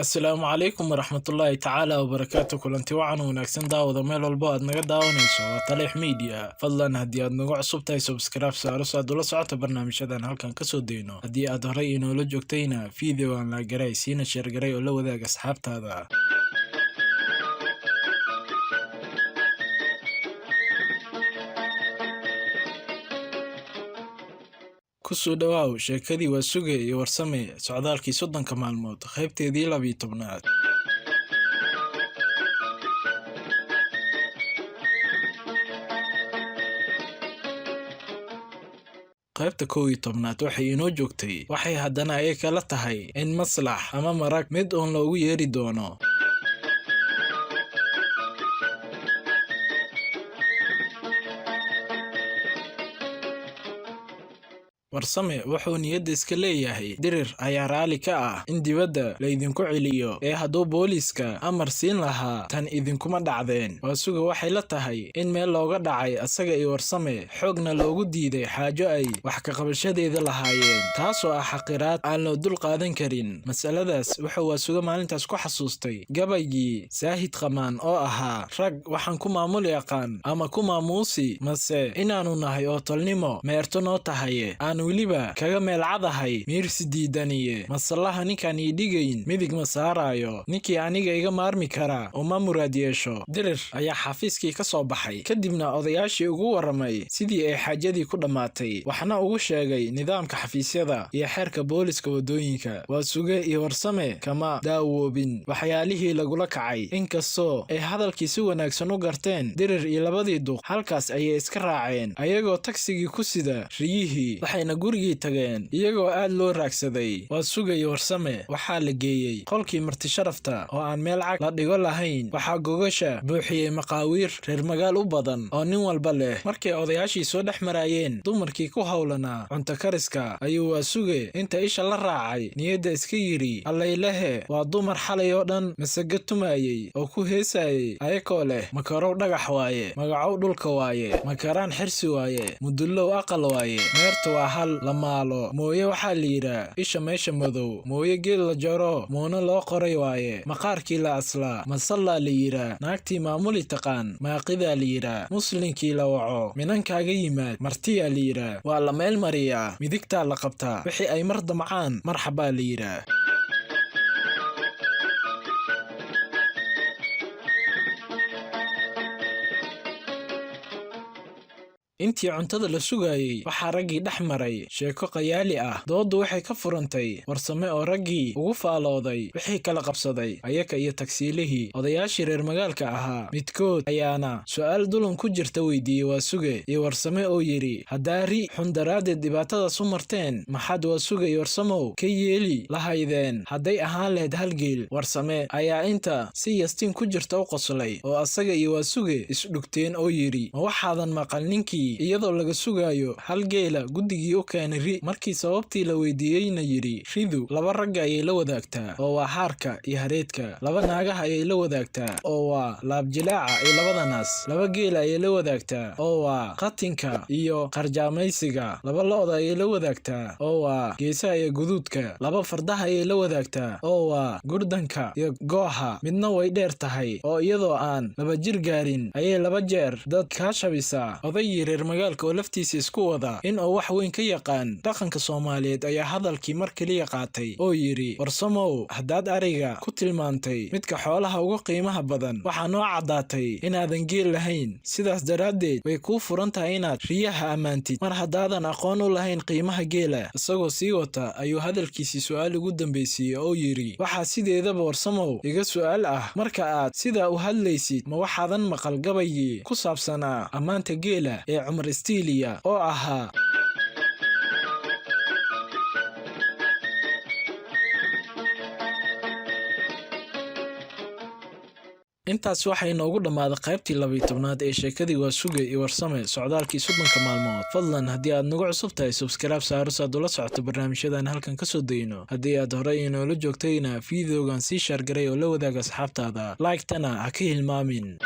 Asalaamu calaykum waraxmatullaahi tacaala wabarakaatu. Kulanti wacan wanaagsan, daawada, meel walbo aad naga daawanayso. Waa Taleex Media. Fadlan haddii aad nagu cusub tahay, subscribe saaro si aad ula socoto barnaamijyadan halkan kasoo dayno. Haddii aad horey inoola joogtayna, videogan like garay, siina share garay oo la wadaag asxaabtaada. Kusoo dhawaaw sheekadii Waasuge iyo Warsame, socdaalkii 30-ka maalmood, qaybteedii 12aad. Qaybta 11aad waxay inoo joogtay waxay haddana ay kala tahay in maslax ama marag mid uun loogu yeeri doono. Warsame wuxuu niyadda iska leeyahay, Dirir ayaa raalli ka ah in dibadda laydinku celiyo, ee hadduu booliiska amar siin lahaa tan idinkuma dhacdeen. Waasuge waxay la tahay in meel looga dhacay asaga iyo Warsame, xoogna loogu diiday xaajo ay wax ka qabashadeeda lahaayeen, taasoo ah xaqiraad aan loo dul qaadan karin. Masaladaas wuxuu Waasuge maalintaas ku xasuustay gabaygii Saahid Qamaan oo ahaa: "Rag waxaan ku maamuli aqaan ama ku maamuusi, mase inaannu nahay oo tolnimo meerto noo tahaye, aan weliba kaga meelcadahay miirsi diidaniye. Masallaha ninkaan ii dhigayn midig ma saaraayo, ninkii aniga iga maarmi kara uma muraad yeesho." Dirir ayaa xafiiskii ka soo baxay, kadibna odayaashii ugu warramay sidii ay xaajadii ku dhammaatay, waxna ugu sheegay nidaamka xafiisyada iyo xeerka booliska waddooyinka. Waasuge iyo Warsame kama daawoobin waxyaalihii lagula kacay, inkastoo ay hadalkii si wanaagsan u garteen. Dirir iyo labadii duq halkaas ayay iska raaceen, ayagoo tagsigii ku sida riyihii, waxayna gurigii tageen iyagoo aad loo raagsaday. Waasuge iyo Warsame waxaa la geeyey qolkii marti sharafta oo aan meel cag la dhigo lahayn. Waxaa gogasha buuxiyey maqaawiir reer magaal u badan oo nin walba leh. Markay odayaashii soo dhex maraayeen dumarkii ku howlanaa cunto kariska, ayuu Waasuge inta isha la raacay niyadda iska yidhi: "Allaylehe, waa dumar xalay oo dhan masago tumayey oo ku heesayey, ayakoo leh: makarow dhagax waaye, magacow dhulka waaye, makaraan xirsi waaye, mudullow aqal waaye, meertu waa hal la maalo, mooye waxaa la yidhaa isha meesha madow, mooye geed la jaro muuna loo qoray waaye, maqaarkii la aslaa masallaa la yidhaa, naagtii maamuli taqaan maaqidaa la yidhaa, muslinkii la waco minankaaga yimaad martiyaa la yidhaa, waa la meel mariyaa, midigtaa la qabtaa, wixii ay mar damcaan marxabaa la yidhaa." Intii cuntada la sugayey waxaa raggii dhex maray sheeko khayaali ah. Dooddu waxay ka furantay Warsame oo raggii ugu faalooday wixii kala qabsaday ayaka iyo tagsiilihii. Odayaashii reer magaalka ahaa midkood ayaana su'aal dulan ku jirta weydiiyey Waasuge iyo Warsame oo yidhi: "Haddaa ri xun daraaddeed dhibaatadaas u marteen, maxaad Waasuge iyo Warsamow ka yeeli lahaydeen hadday ahaan lahayd hal geel?" Warsame ayaa inta si yastiin ku jirta u qoslay oo asaga iyo Waasuge isdhugteen oo yidhi: "Ma waxaadan maqal ninkii iyadoo laga sugaayo hal geela guddigii u keenay ri, markii sababtii la weydiiyeyna yidhi: ridu laba ragga ayay la wadaagtaa oo waa haarka iyo hareedka, laba naagaha ayay la wadaagtaa oo waa laabjilaaca iyo labada naas, laba geela ayay la wadaagtaa oo waa qatinka iyo qarjaamaysiga, laba lo'da ayay la wadaagtaa oo waa geesaha iyo guduudka, laba fardaha ayay la wadaagtaa oo waa gurdanka iyo gooha, midna way dheer tahay oo iyadoo aan laba jir gaarin ayay laba jeer dad kaa shabisaa." Odaygii reer magaalka oo laftiisa isku wada in uu wax weyn ka yaqaan dhaqanka Soomaaliyeed ayaa hadalkii mar keliya qaatay oo yidhi: "Warsamow, haddaad ariga ku tilmaantay midka xoolaha ugu qiimaha badan, waxaa noo caddaatay inaadan geel lahayn. Sidaas daraaddeed way kuu furan tahay inaad riyaha ammaantid mar haddaadan aqoon u lahayn qiimaha geela." Isagoo sii wata ayuu hadalkiisii su'aal ugu dambaysiiyey oo yidhi: "Waxaa sideedaba, Warsamow, iga su'aal ah, marka aad sidaa u hadlaysid ma waxaadan maqal gabaygii ku saabsanaa ammaanta geela ee Cumar Istiiliya oo ahaa?" Intaas waxaa inoogu dhammaaday qaybtii 12aad ee sheekadii Waasuge iyo Warsame, socdaalkii 30-ka maalmood. Fadlan haddii aad nagu cusub tahay, subscribe saaro si aad ula socoto barnaamijyadan halkan kasoo dayno. Haddii aad horey inoola joogtayna, videogan sii share garay oo la wadaag asxaabtaada, like-tana ha ka hilmaamin.